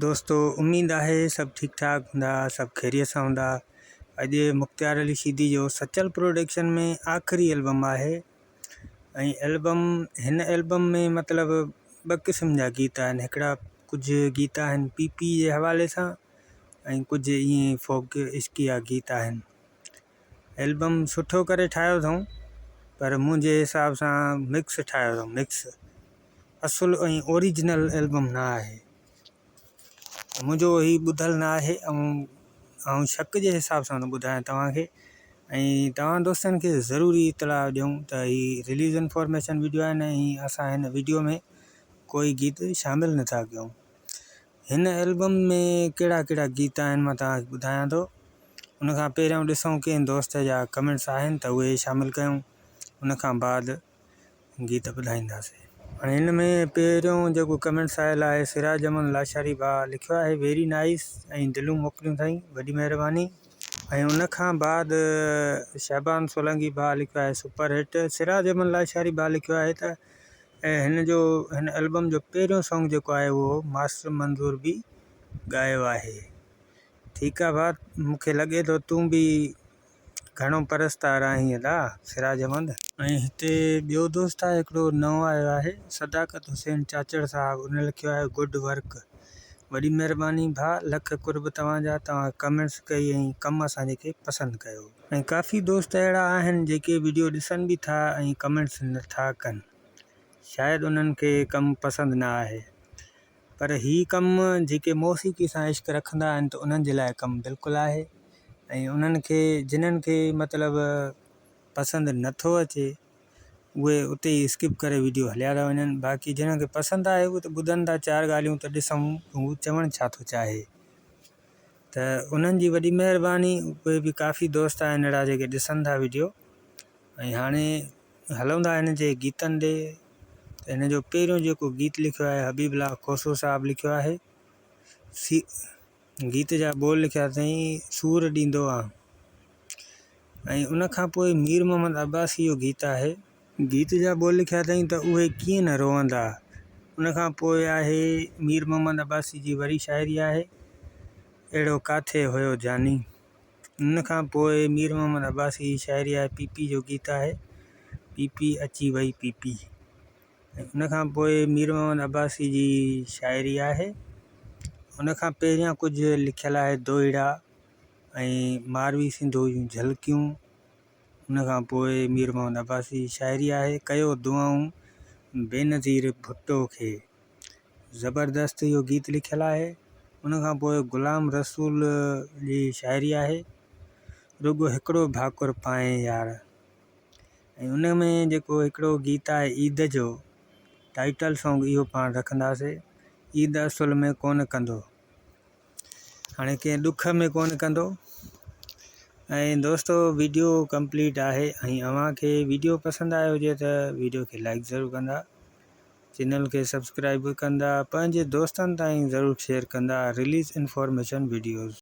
دوستو اميد آهي سڀ ٺيڪ ٺاڪ هوندا سڀ خيريت سان هوندا اڄ مختيار علي شيدي جو سچل پروڊڪشن ۾ آخري البم آهي ۽ البم هن البم ۾ مطلب ٻه قسم جا گيت آهن هڪڙا ڪجهه گيت آهن پي پي جي حوالي سان ۽ ڪجهه ائين فوڪ عشقيه گيت آهن البم سٺو ڪري ٺاهيو اٿئون پر منهنجي حساب سان مڪس ٺاهيو اٿئون مڪس اصل ۽ اوريجنل البم نه آهي. منهنجو هي ٻڌل نه آهي ۽ آئون شڪ جي حساب سان ٿو ٻڌايان توهان کي ۽ توهان دوستن کي ضروري اطلاع ڏيون ته هي رليز انفارميشن وڊيو آهن ۽ اسان هن وڊيو ۾ ڪوئي گيت شامل نٿا ڪيون. هن البم ۾ ڪهڙا ڪهڙا گيت آهن مان توهان کي ٻڌايان ٿو. ان کان پهريون ڏسون ڪنهن دوست جا ڪمينٽس آهن ته اهي شامل ڪيون ان کان بعد گيت ٻڌائينداسين. هاڻي هن ۾ پهريون جيڪو ڪمينٽس آيل آهي سراج احمد لاشاري ڀاء لکيو آهي ويري نائيس ۽ دلون موڪليون اٿائين وڏي مهرباني ۽ ان کان بعد شعبان سولنگي ڀاء لکيو آهي سپر هٽ سراج احمد لاشاري ڀاء لکيو آهي ته هن جو هن البم جو پهريون سانگ جيڪو آهي اهو ماسٽر منظور به ڳايو آهي ٺيڪ آهي ڀاء مونکي لڳي ٿو تون به گهڻو پرستار آهين ادا سراج احمد. ۽ هتي ٻيو دوست آهي هڪڙو نئون آيو آهي صداقت حسين چاچڙ صاحب ان لکيو آهي گڊ ورڪ وڏي مهرباني ڀاء لک قرب توهان جا توهان ڪمينٽس ڪئي ۽ ڪم اسان جي کي پسند ڪيو. ۽ ڪافي دوست اهڙا آهن جيڪي وڊيو ڏسن به ٿا ۽ ڪمينٽس نه ٿا ڪن شايد انهن کي ڪم پسند نه آهي. پر هي ڪم جيڪي موسيقي سان عشق رکندا آهن ته انهن جي لاء ڪم بلڪل آهي ۽ انهن کي جنھن کي مطلب پسند نٿو اچي اهي اتي ئي اسڪپ ڪري ويڊيو هليا ٿا وڃن باقي جنھن کي پسند آهي اهي ته ٻڌن ٿا چار ڳالهيون ته ڏسون هو چوڻ ڇا ٿو چاهي ته انهن جي وڏي مهرباني اهي به ڪافي دوست آهن اهڙا جيڪي ڏسن ٿا ويڊيو ۽ هاڻي هلون ٿا هن جي گيتن ڏي ته هن جو پهريون جيڪو گيت لکيو آهي حبيب الله کوسو صاحب لکيو آهي سي گيت جا ٻول لکيا اٿائين سور ڏيندو آ ۽ ان کان پوء مير محمد عباسي جو گيت آهي. گيت جا ٻول لکيا اٿائين ته اهي ڪيئن نه روئندا. ان کان پوء آهي مير محمد عباسي جي وري شاعري آهي اهڙو ڪاٿي هيو جاني. ان کان پوء مير محمد عباسي جي شاعري آهي پي پي جو گيت آهي پي پي اچي وئي پي پي ۽ ان کان پوء مير محمد عباسي جي شاعري آهي ان کان پهريان ڪجهه لکيل آهي دوهيڙا ۽ ماروي سنڌو جون جهلڪيون ان کان پوء مير محمد عباسي جي شاعري آهي ڪيو دعائون بينظير ڀٽو کي زبردست اهو گيت لکيل آهي. ان کان پوء غلام رسول جي شاعري آهي رڳو هڪڙو ڀاڪر پائين يار ۽ ان ۾ جيڪو هڪڙو گيت آهي عيد جو ٽائيٽل سانگ اهو پاڻ رکنداسي عيد اصل ۾ ڪونه ڪندو هاڻي ڪنهن ڏک ۾ ڪونه ڪندو ۽ دوستو ويڊيو ڪمپليٽ آهي ۽ اوهان کي ويڊيو پسند آيو هجي ته ويڊيو کي لائڪ ضرور ڪندا چينل کي سبسڪرائب به ڪندا پنهنجي دوستن تائين ضرور شيئر ڪندا رليز انفارميشن ويڊيوز.